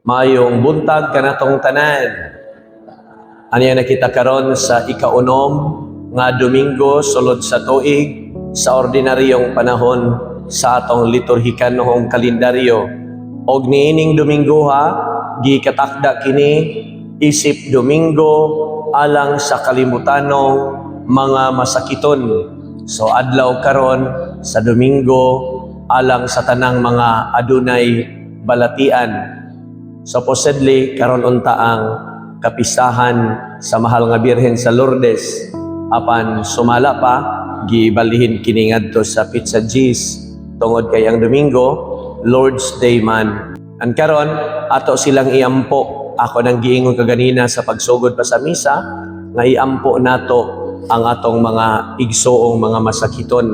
Maayong buntag kanatong tanan. Aniya nakita karon sa ikaunom nga Domingo sulod sa tuig sa ordinaryong panahon sa atong liturhikanhong kalendaryo. Og niining Domingo ha, gikatakda kini isip Domingo alang sa kalimutanong mga masakiton. So adlaw karon sa Domingo alang sa tanang mga adunay balatian. Supposedly, karon unta ang kapistahan sa Mahal nga Birhen sa Lourdes. Apan sumala pa, gibalihin kini ngadto sa petsa 10 tungod kay ang Domingo, Lord's Day man. An karon ato silang iampo. Ako nang giingon kaganina sa pagsugod pa sa misa nga iampo nato ang atong mga igsoong mga masakiton,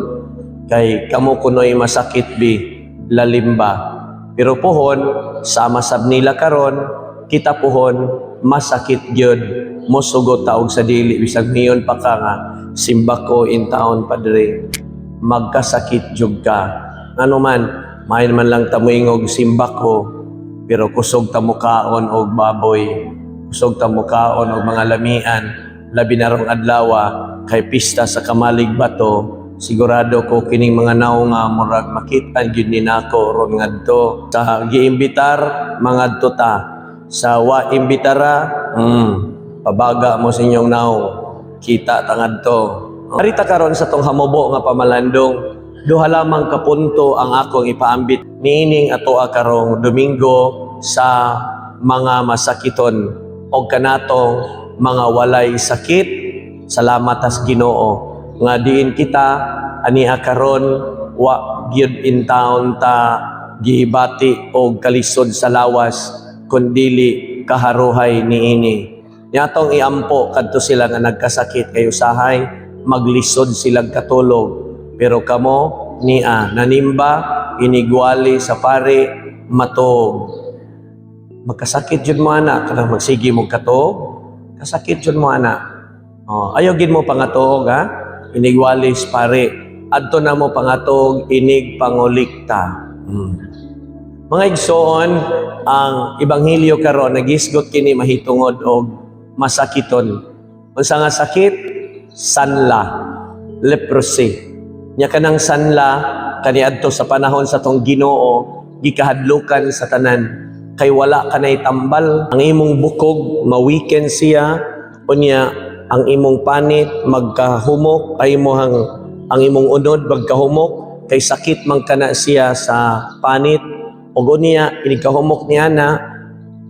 kay kamo kunoy masakit bi lalimba. Pero pohon, sama sab nila karon, kita pohon masakit gyud, mosugot ta og sa dili, bisag miingon pa ka nga simba ko in town, padre. Magkasakit jud ka. Ano man, may man lang ta moingog simba ko, pero kusog ta mukaon og baboy, kusog ta mukaon og mga lamian, labi na rong adlawa kay pista sa Kamalig Bato. Sigurado ko kining mga naong nga murag makit-an gyud ni nako ron ngadto. Sa giimbitar, mangadto ta. Sa wa imbitara, pabaga mo sa inyong naong. Kita ta ngadto. Arita karon sa tong hamubo nga pamalandong, duha lamang ka punto ang akong ipaambit niining atoa karong Domingo sa mga masakiton og kanatong mga walay sakit. Salamat tas Ginoo nga diin kita ania karon wa gyud in town ta gibati og kalisod sa lawas kundili kaharuhay niini. Niatong iampo kadto sila nga nagkasakit kay usahay maglisod silang katulog, pero kamo nia nanimba, inigwali sa pare, matog. Magkasakit jud mo ana kanang magsige mo katuog, kasakit jud mo ana. Oh, ayaw gid mo pangatuog ha. Inigwalis pare. Adto na mo pangatog inig pangulikta. Mga igsoon, ang ebanghelyo karon nagisgot kini mahitungod og masakiton. Unsa nga sakit? Sanla, leprosy. Nya kanang sanla kaniadto sa panahon sa tong Ginoo gikahadlukan sa tanan kay wala kanay tambal. Ang imong bukog mawiken siya, unya ang imong panit magkahumok, ay imong ang imong unod magkahumok kay sakit man kana siya sa panit. Ug unya inig kahumok niya na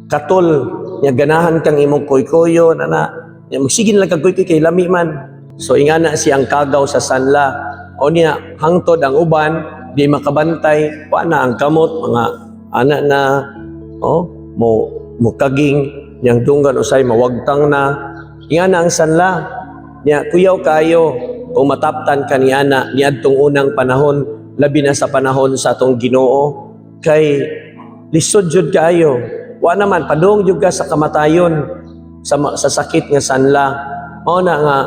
katol nya, ganahan kang imong kuykuyo na nya, magsige na lang kag kuykuy kay lami man. So ingana siya ang kagaw sa sanla. O niya hangtod ang uban di makabantay, wa na ang kamot, mga ana na, oh, mo mo kaging niyang dunggan, usay mawagtang na. Ingana ang sanla niya, kuyaw kayo kung mataptan ka ni ana niadtong unang panahon, labi na sa panahon sa atong Ginoo, kay lisod jud kaayo. Wa naman padung jud ka sa kamatayon sa sakit nga sanla. Mao na nga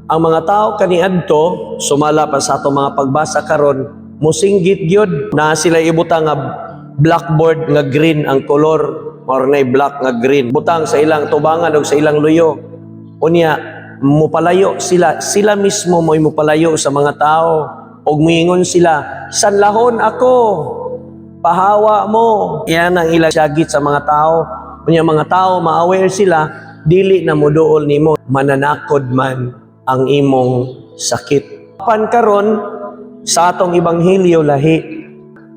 ang mga tao kaniadto, sumala pa sa atong mga pagbasa karon, musinggit gyud na sila. Ibutang nga blackboard nga green ang kolor or nay black nga green, butang sa ilang tubangan og sa ilang luyo. Unya mupalayo sila, sila mismo mo'y mupalayo sa mga tao og muingon sila, "Sanlahon ako, pahawa mo." Yan ang ilang syagit sa mga tao. Unya mga tao ma-aware sila, dili na moduol nimo, mananakod man ang imong sakit. Apan karon sa atong ebanghelyo lahi,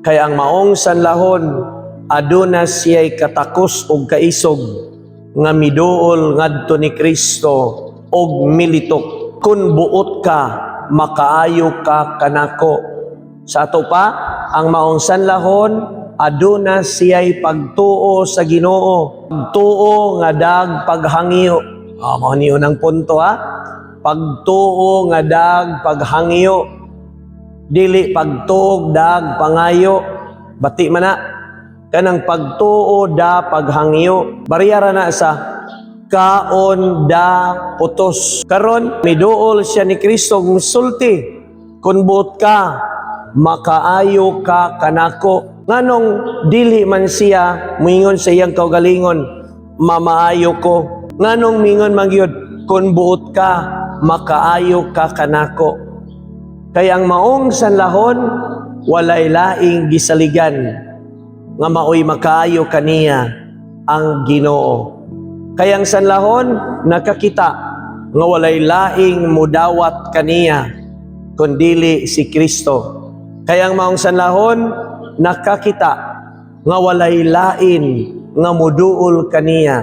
kay ang maong sanlahon aduna siya'y katakos og kaisog nga miduol ngadto ni Kristo og militok, "Kun buot ka, makaayo ka kanako." Sa ato pa, ang maong sanlahon aduna siya'y pagtuo sa Ginoo, pagtuo nga dag paghangyo. Oh, mao ni unang punto ha, pagtuo nga dag paghangyo, dili pagtuog dag pangayo. Bati man na kanang pagtuo da paghangyo, bariyara na sa kaon da putos. Karon miduol siya ni Kristo, musulti, "Kun buot ka, makaayo ka kanako." Nganong dili man siya muingon sa iyang kaugalingon, "Mamaayo ko"? Nganong mingon man gyud, "Kung buot ka, makaayo ka kanako"? Kay ang maong sanlahon, walay laing gisaligan nga maoy makaayo kaniya, ang Ginoo. Kay ang sanlahon nakakita nga walay laing mudawat kaniya kundili si Kristo. Kay ang maong sanlahon nakakita nga walay lain nga muduol kaniya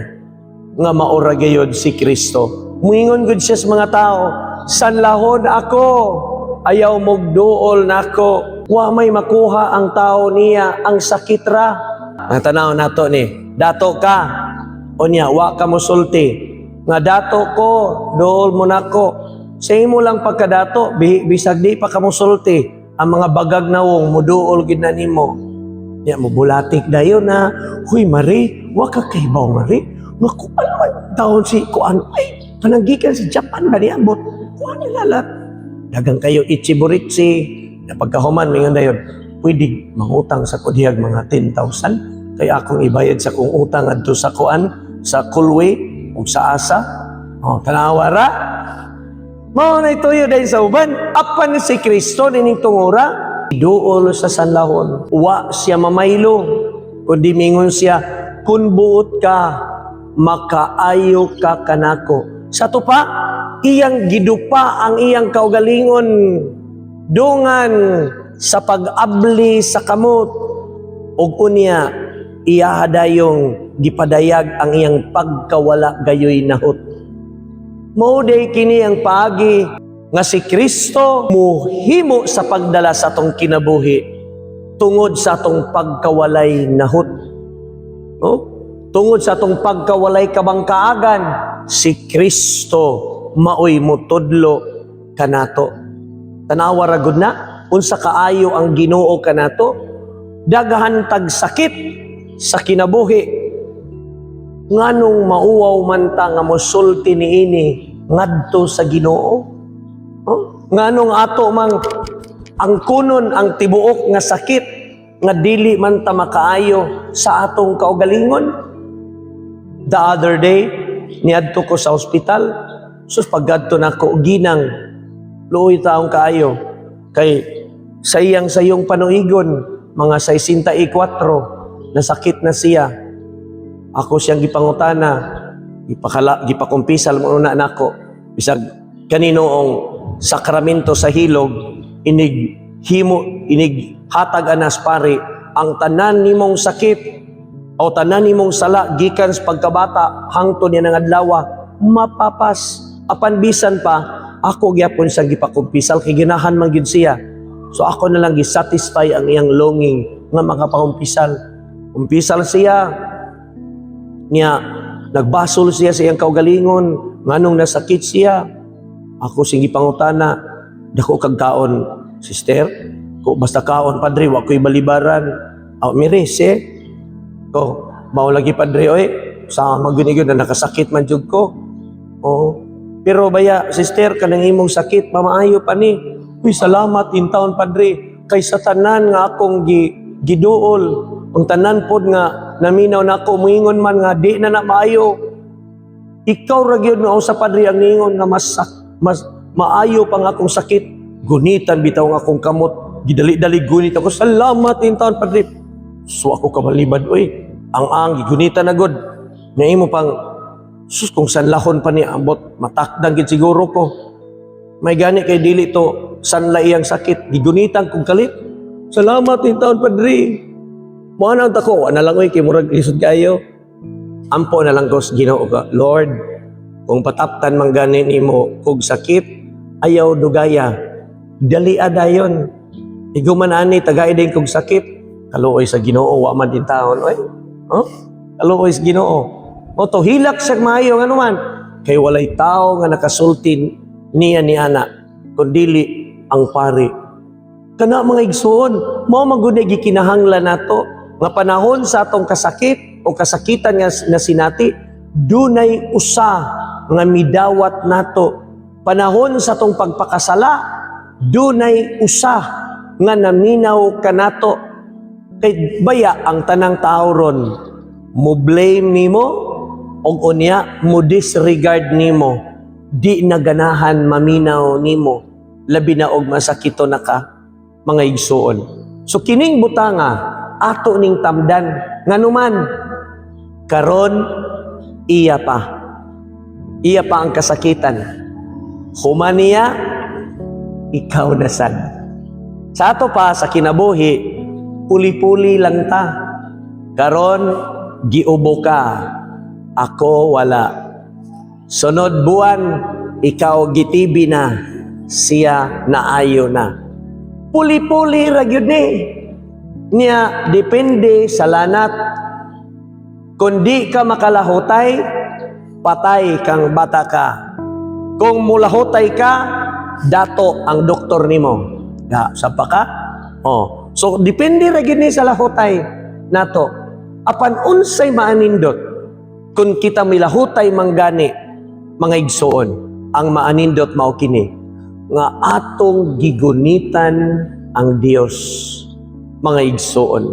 nga maura gayod si Kristo. Muingon gud siya sa mga tao, "Sanlahon ako, ayaw mogduol nako." Wa may makuha ang tao niya, ang sakit ra. Ang tanaw nato ni, dato ka, unya, wa ka mosulti nga dato ko, duol mo nako. Sa imo lang pagkadato, bisag di pa ka mosulti, ang mga bagag nawong muduol gid na nimo. Ya mo bulatik dayon na, "Huy Mari, wa ka kahibaw, Mari. Nga kuan man taon si kuan ay pananggikan si Japan ba niabot. Kuan nila lahat." Dagang kayo ichiburitsi na pagkahuman mingon dayon, "Pwede mangutang sa kudihag mga 10,000 kay akong ibayad sa kong utang adto sa kuan sa Kulwe ug sa Asa." Oh, tanawa ra. Mao na ituyo dahil sa uban, apan si Kristo nining tungura, duol sa sanlahon. Wa siya mamaylo, kundi mingon siya, "Kung buot ka, makaayo ka kanako." Sa to pa, iyang gidupa ang iyang kaugalingon, dungan sa pag-abli sa kamot, ug unya, iya dayong gipadayag ang iyang pagkawala gayoy nahot. Mao day kini ang paagi nga si Kristo muhimo sa pagdala sa atong kinabuhi tungod sa atong pagkawalay nahot. No? Tungod sa atong pagkawalay kabangkaagan, si Kristo maoy mutudlo kanato. Tanawa ra gud na unsa kaayo ang Ginoo kanato. Daghan tag sakit sa kinabuhi, nganong mauwaw man ta nga mosulti niini ngadto sa Ginoo? Oh? Nganong ato mang ang kunon ang tibuok nga sakit nga dili man ta makaayo sa atong kaugalingon? The other day, niadto ko sa ospital. Sus, paggadto nako, ginang luoy taong kaayo. Kay sa iyang sayong panuigon, mga 64, nasakit na siya. Ako siyang gipangutana, gipakala, gipakumpisal mo na nako. Bisag kanino ang sakramento sa hilog, inig himo, inig hatag anas pare, ang tanan nimong sakit o tanan nimong sala gikan sa pagkabata hangtod niya ng adlaw mapapas. Apan bisan pa, ako gyapon siyang gipakumpisal kay ginahan man gyud siya. So ako na lang gisatisfy ang iyang longing nga makapakumpisal. Kumpisal siya niya, nagbasol siya sa iyang kaugalingon nganong nasakit siya. Ako sing gipangutana, "Dako kag kaon, sister?" Ko, "Basta kaon, padre, wa ko'y balibaran." Aw mire se ko, "Mao lagi, padre, oy, sa magunigod na nakasakit man jud ko." Oh. "Pero baya, sister, kanang imong sakit, mamaayo pa ni." "Uy, salamat in taon, padre, kay sa tanan nga akong giduol, ang tanan pod nga naminaw nako muingon man nga di na na maayo. Ikaw ra gyud nga usa, padre, ang niingon nga mas maayo pang akong sakit. Gunitan bitaw ang akong kamot. Gidali-dali gunit ako. Salamat in taon, padre." So ako kabalibad, oy. Ang gigunitan na gud. Naimo pang sus, kung sanlahon pa ni ambot matakdang gid siguro ko. May gani kay dili to sanla iyang sakit. Gigunitan kong kalit. "Salamat in taon, padre." Mo na ko, wa na lang oy, kay murag lisod kayo. Ampo na lang ko sa Ginoo ka, "Lord, kung pataptan man gani nimo kog sakit, ayaw dugaya. Dali dayon. Iguman ani tagay din kog sakit." Kaluoy sa Ginoo, wa man din taon oy. Oh? Kaluoy sa Ginoo. O to hilak siya maayo, ngano man kay walay tao nga nakasulti niya ni ana kundili ang pari. Kana, mga igsoon, mao man gud gikinahanglan nato nga panahon sa atong kasakit o kasakitan nga na sinati, dunay usa nga midawat nato. Panahon sa atong pagpakasala, dunay usa nga midawat nato. nga naminaw kanato. Kay baya ang tanang tao ron mo blame nimo og unya mo disregard nimo, di na ganahan maminaw nimo, labi na og masakito na ka, mga igsuon. So kining butanga ato ning tamdan, nganuman karon iya pa ang kasakitan, human niya ikaw na sad. Sa ato pa sa kinabuhi, puli-puli lang ta. Karon giubo ka, ako wala. Sunod buwan, ikaw gi-TB na, siya naayo na. Puli-puli ra gyud ni. Niya depende sa lanat. Kung di ka makalahutay, patay kang bata ka. Kung mulahutay ka, dato ang doktor nimo. Ya, sa pa ka? Oh. So depende ra gyud ni sa lahutay nato. Apan unsay maanindot kung kita milahutay manggani, mga igsuon? Ang maanindot mao kini nga atong gigunitan ang Dios, mga igsuon.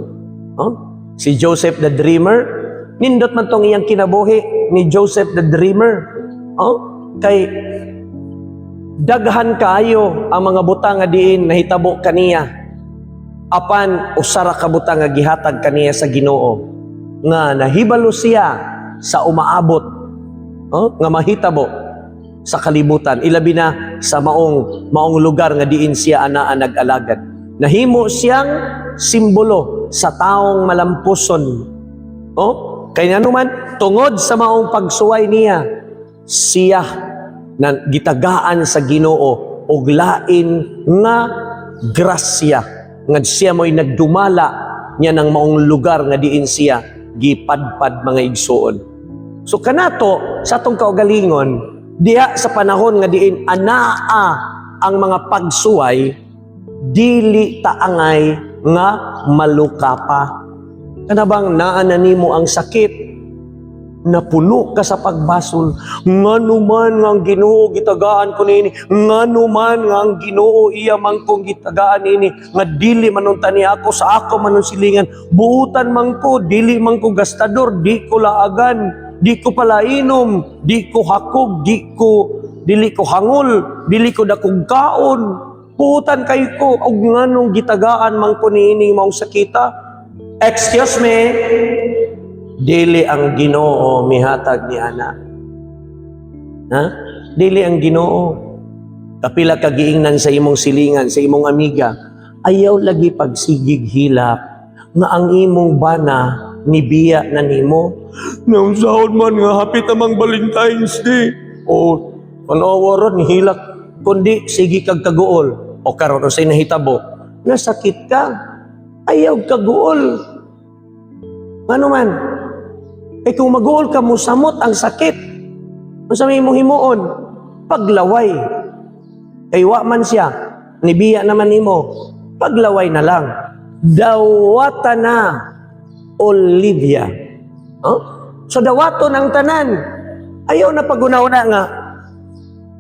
Oh? Si Joseph the Dreamer, nindot man tong iyang kinabuhi ni Joseph the Dreamer. Oh? Kay daghan kaayo ang mga butang nga diin nahitabo kaniya. Apan usa ra ka butang nga gihatag kaniya sa Ginoo nga nahibalo siya sa umaabot, oh, nga mahitabo sa kalibutan, ilabi na sa maong maong lugar nga diin siya anaa nag-alagad. Nahimo siyang simbolo sa taong malampuson, oh, kay nganuman tungod sa maong pagsuway niya, siya na gitagaan sa Ginoo og lain nga grasya nga siya mo'y nagdumala niya ng maong lugar nga diin siya gipadpad, mga igsuon. So kanato sa atong kaugalingon diha sa panahon nga diin anaa ang mga pagsuway, dili taangay nga maluka pa. Kana bang naa na nimo ang sakit, napuno ka sa pagbasol, ngano man nga ang Ginoo gitagaan ko niini? Ngano man nga ang Ginoo iya man kong gitagaan niini, nga dili man unta ni ako sa ako man silingan? Buutan man ko, dili man ko gastador, di ko laagan, di ko palainom, di ko hakog, di ko dili ko hangol, dili ko dakog kaon. Buutan kay ko, og nganong gitagaan man ko niini maong sakita? Excuse me, dili ang Ginoo mihatag ni ana. Ha? Dili ang Ginoo. Kapila ka giingnan sa imong silingan, sa imong amiga, ayaw lagi pagsigig hilak nga ang imong bana nibiya na nimo. Naunsaon man nga hapit amang Valentine's Day. O panawa ron hilak, kundi sige kag kaguol. O karon, unsay nahitabo? Nasakit ka. Ayaw kaguol. Ano man? Kay kung maguol ka, musamot ang sakit. Unsa may imong himuon? Paglaway. Kay wa man siya, nibiya naman nimo. Paglaway na lang. Dawata na, Olivia. Oh? So dawaton ang tanan. Ayaw na paghuna-huna nga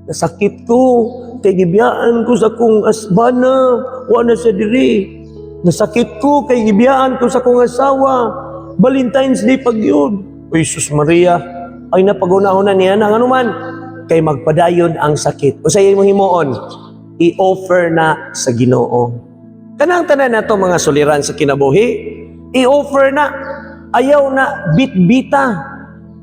nasakit ko kay gibiyaan ko sa kong asbana, wa na sa diri. Nasakit ko kay gibiyaan ko sa kong asawa. Valentine's Day pag yun. Uy, Sus Maria, ay napaghuna-huna niya na, anuman, kay magpadayon ang sakit. Unsay imong himuon? I-offer na sa Ginoo. Kanang tanan nato mga suliran sa kinabuhi, i-offer na. Ayaw na bitbita.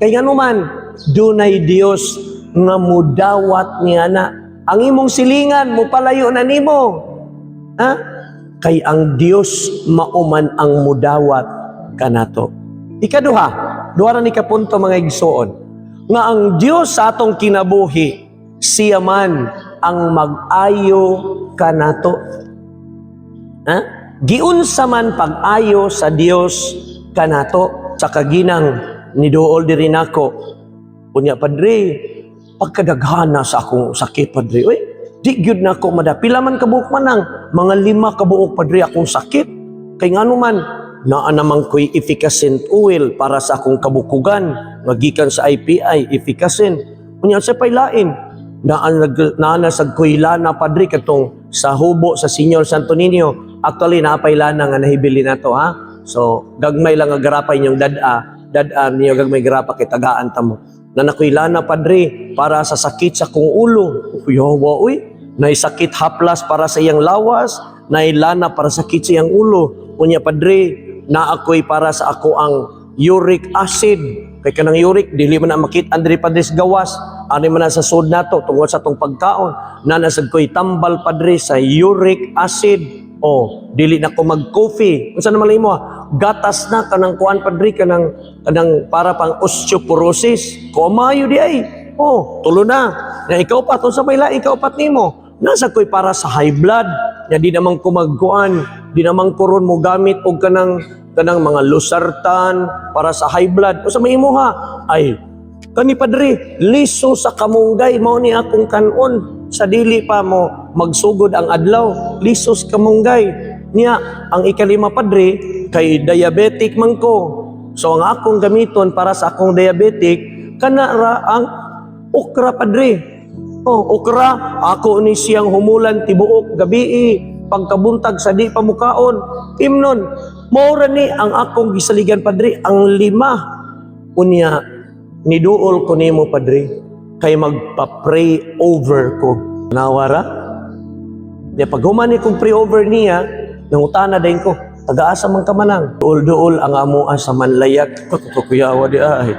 Kay nganuman, dunay Dios nga mudawat niya na. Ang imong silingan, mupalayo na nimo. Ha? Kay ang Dios mauman ang mudawat kanato. Ikaduha, duha ra ni ka punto, mga igsuon, nga ang Dios sa atong kinabuhi, siya man ang mag-ayo kanato. Ha? Giunsa man pag-ayo sa Dios kanato? Sa kaginang niduol diri nako. Unya, "Padre, pagkadaghana sa akong sakit, Padre. Uy, di gyud na ako mada. Pila man kabuok manang?" "Mga 5 kabuok, Padre, akong sakit." Kay ngano man, naa naman ko'y Efficascent oil para sa akong kabukugan nga gikan sa IPI, Efficascent. "Unya sa pay lain?" "Naa, naa na sa ko'y lana, Padre, katong sa hubo sa Señor Santo Niño." Actually, naa pay lana nga nahibili nato, ha. So, gagmay lang nga garapa inyong dad-a, dad-a niyo gagmay garapa kay tagaan ta mo. Na nakoy lana, Padre, para sa sakit sa kong ulo. Yawa, uy. Nay sakit haplas para sa iyang lawas, nay lana para sakit sa iyang ulo. Unya, Padre, na ako'y para sa ako ang uric acid. Kay kanang uric, dili man na makit-an diri, Padre, sa gawas. Ani man na sa sud nato tungod sa atong pagkaon. Naa na sad ko'y tambal, Padre, sa uric acid. O, dili na ko mag-coffee. Unsa naman imo? Gatas na kanang kuan, Padre, kanang para pang osteoporosis. Kumayo di ay. Oh, tulo na. Na ikaw pa to sa may lain ikaw pat nimo. Nasa ko'y para sa high blood. Nya di naman ko magkuan, di naman ko ron mo gamit og kanang mga losartan para sa high blood. Unsa may imo ha? Ay, kani, Padre, liso sa kamunggay mao ni akong kanon sa dili pa mo magsugod ang adlaw, liso sa kamunggay. Niya, ang ikalima, Padre, kay diabetic man ko. So ang akong gamiton para sa akong diabetic, kana ra ang okra, Padre. Oh, okra, ako ni siyang humulan tibuok gabi, pagkabuntag sa di pa mukaon. Imnon, mao ra ni ang akong gisaligan, Padre, ang lima. Unya, niduol ko nimo, Padre, kay magpa-pray over ko. Nawara? Niya, pag human ni kong pray over niya, nangutana din ko, "Taga-asa man ka, manang?" "Duol-duol ang amoa sa Manlayag." Kuyawa di ay.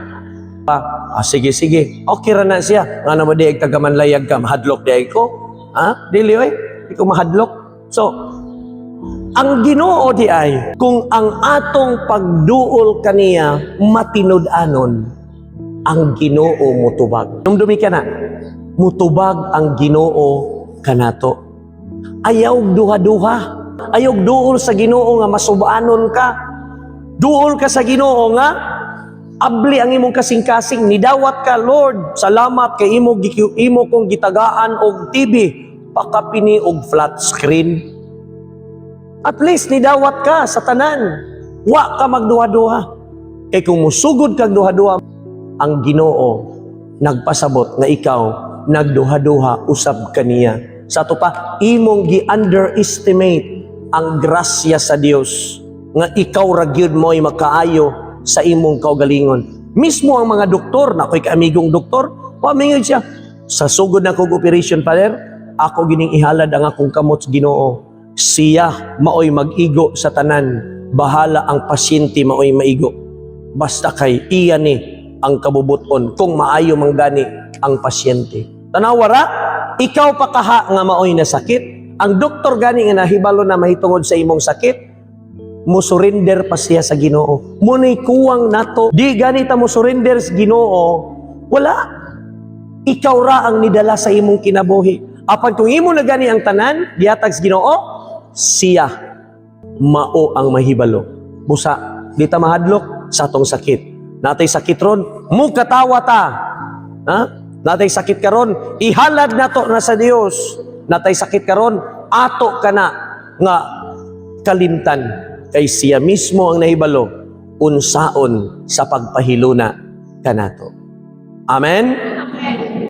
Ah, sige, sige. Okay ra na siya. Nga naman di ay taga Manlayag ka, mahadlok di ay ko. Ha? Dili oy, di ko mahadlok. So, ang Ginoo di ay, kung ang atong pagduol kaniya matinud-anon, ang Ginoo mutubag. Numdumi ka na, mutubag ang Ginoo kanato. Ayaw duha-duha. Ayaw duol sa Ginoo nga masubaanon ka. Duol ka sa Ginoo nga abli ang imong kasing-kasing, nidawat ka, "Lord, salamat kay imo kong gitagaan og TV, pakapini og flat screen." At least nidawat ka sa tanan. Wa ka magduha-duha. Kay kung musugod kag duha-duha, ang Ginoo nagpasabot nga ikaw nagduha-duha usab kaniya. Sa ato pa, imong gi-underestimate ang grasya sa Dios nga ikaw ra gyud mo'y makaayo sa imong kaugalingon. Mismo ang mga doktor, na ako'y kaamigong doktor, pamingon siya, "Sa sugod na kog operation, Father, ako gining ihalad ang akong kamot sa Ginoo. Siya maoy mag-igo sa tanan. Bahala ang pasyente maoy maigo. Basta kay iya ni ang kabubuton kung maayo man gani ang pasyente." Tanawa ra, ikaw pa kaha nga maoy na sakit. Ang doktor gani nga nahibalo na mahitungod sa imong sakit, mo surrender pa siya sa Ginoo. Muna'y kuwang nato. Di gani ta mo surrender sa Ginoo, wala. Ikaw ra ang nidala sa imong kinabuhi. Apan kung imo na gani ang tanan, gihatag sa Ginoo, siya mao ang mahibalo. Busa, di ta mahadlok sa atong sakit. Natay sakit ron, mukatawa ta. Ha? Natay sakit karon, ihalad nato na sa Dios. Natay sakit karon, ato kana nga kalimtan kay siya mismo ang nahibalo unsaon sa pagpahiluna kanato. Amen.